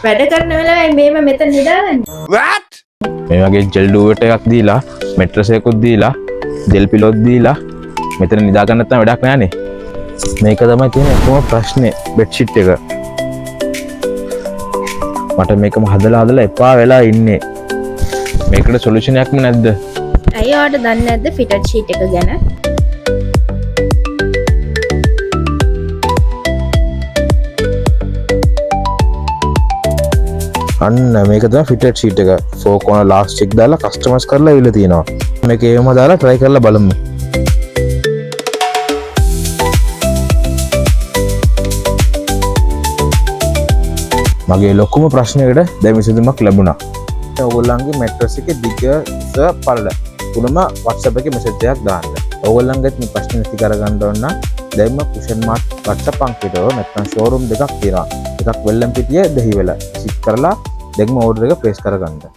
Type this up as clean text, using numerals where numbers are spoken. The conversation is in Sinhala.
වැඩ කරන වෙලාවේ මේව මෙතන නිදාගන්න. මේ වගේ ජෙල් ඩුවට් එකක් දීලා, මෙට්‍රස් එකකුත් දීලා, ජෙල් පිලොත් දීලා මෙතන නිදා ගන්න නැත්නම් වැඩක් නෑනේ. මේක තමයි තියෙන එකම ප්‍රශ්නේ, බෙඩ්ෂීට් එක. මට මේකම හදලා හදලා එපා වෙලා ඉන්නේ. මේකට සොලියුෂන් එකක්ම නැද්ද? ඇයි ඔයාට දන්නේ නැද්ද ෆිටඩ් ෂීට් එක ගැන? අන්න මේක තමයි ෆිටඩ් ෂීට් එක. ෆෝර් කෝනර් ලාස්ටික් දාලා කස්ටමයිස් කරලා ඇවිල්ලා තියෙනවා. මේක එහෙම දාලා try කරලා බලමු. මගේ ලොකුම ප්‍රශ්නයකට දැන් විසඳුමක් ලැබුණා. ඔයගොල්ලන්ගේ මැට්‍රස් එකේ දිග, උස, පළල තුනම WhatsApp එකේ මැසේජ් එකක් දාන්න. ඔයගොල්ලන්ගෙත් මේ ප්‍රශ්න නැති කරගන්න ඕන නම් දැන්ම කුෂන් මාර්ට් WhatsApp අංකයට නැත්නම් ෂෝරූම් දෙකක් තියෙනවා. එකක් වෙල්ලම්පිටිය, දෙහිවල. විසිට් කරලා දැන්ම ඕඩර් එක ප්ලේස් කරගන්න.